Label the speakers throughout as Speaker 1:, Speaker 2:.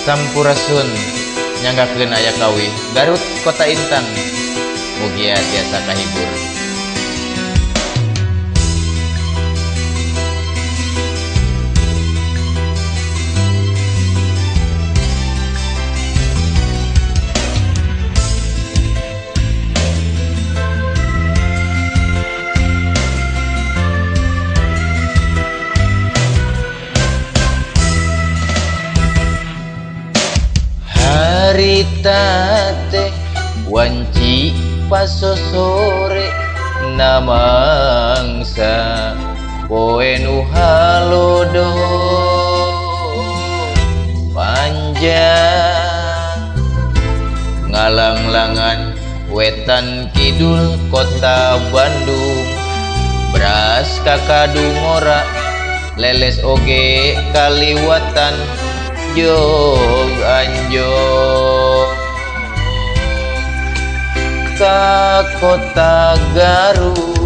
Speaker 1: Sampurasun nyanggakeun aya kawih Garut Kota Intan mugia tiasa kahibur. Harita teh wanci pasosore namangsa poe nu halodo panjang ngalanglangan wetan kidul kota Bandung beras kakadungora leles oge kaliwatan jog anjog ka kota Garut.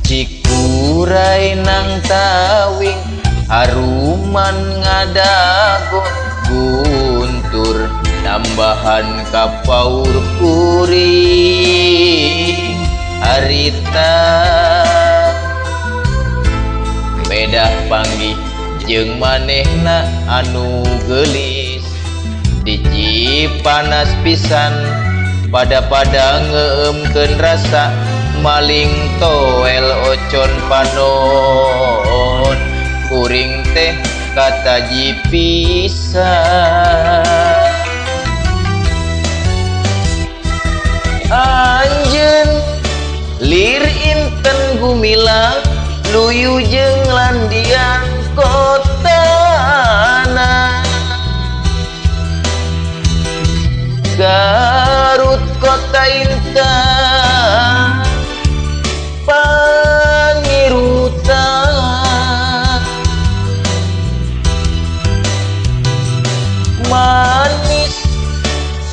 Speaker 1: Cikuray nang tawing haruman ngadago guntur tambahan kapaur kuring harita bedah panggih jeung manehna anu geulis di Cipanas pisan pada-pada ngeumkeun rasa maling toel ocon panon kuring teh kataji pisan. Anjeun lir inten gumilang luyu jeung landian kotana Garut kota intan pangirutan manis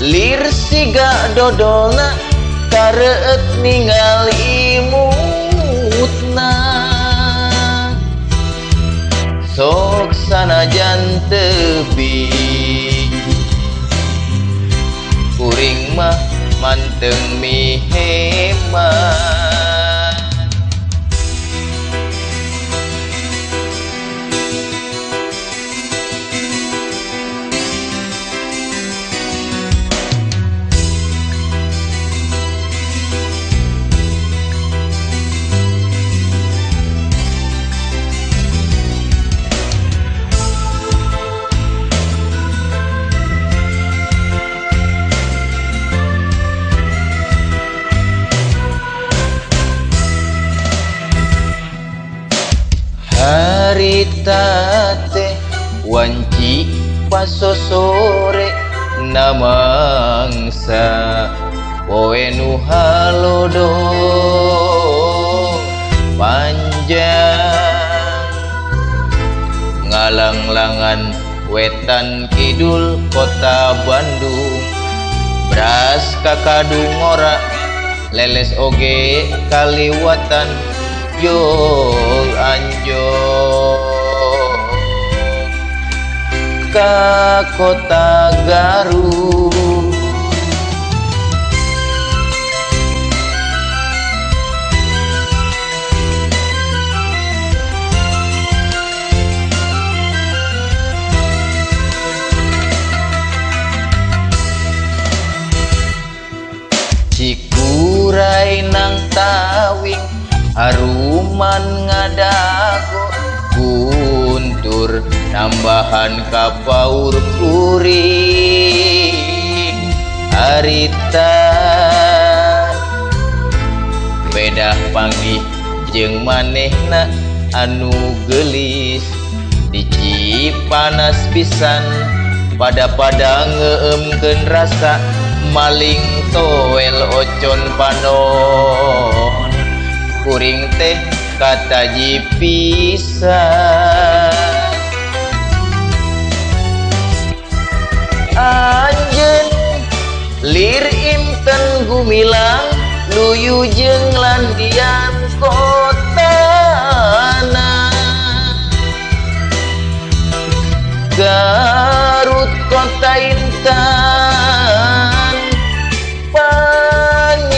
Speaker 1: lir siga dodolna kareut ningali imutna sok sanajan tebi kuring mah manteng mihemat. Harita teh wanci pasosore namangsa poe nu halodo panjang ngalanglangan wetan kidul kota Bandung beras kakadungora leles oge kaliwatan jog anjog ka kota Garut. Cikuray nang tawing haruman ngadago guntur tambahan kapaur kuring harita bedah panggih jeung manehna anu geulis di Cipanas pisan pada-pada ngeumkeun rasa maling toel ocon panon kuring teh kataji pisan. gumilang luyu jeung landian kotana. Garut kota intan pangirutan,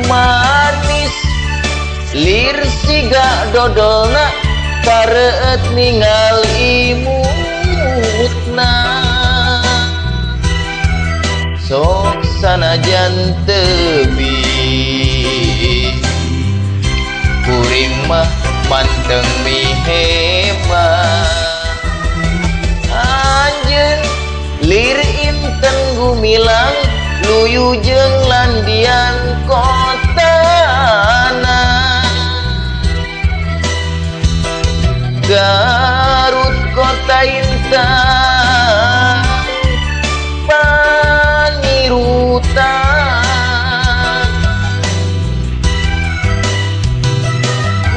Speaker 1: manis lir siga dodolna kareut ningali imutna. Sok sanajan tebih kuring mah manteng mihema. Anjeun lir inten gumilang luyu jeung landian kotana. Garut kota intan pangirutan,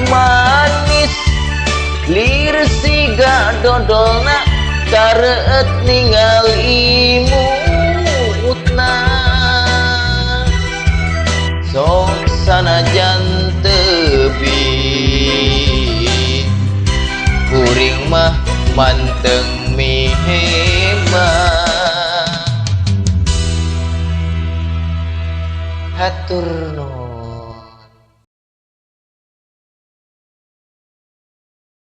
Speaker 1: manis lir siga dodolna kareut ningali imutna. Sok sanajan tebih kuring mah manteng mihema. Hatur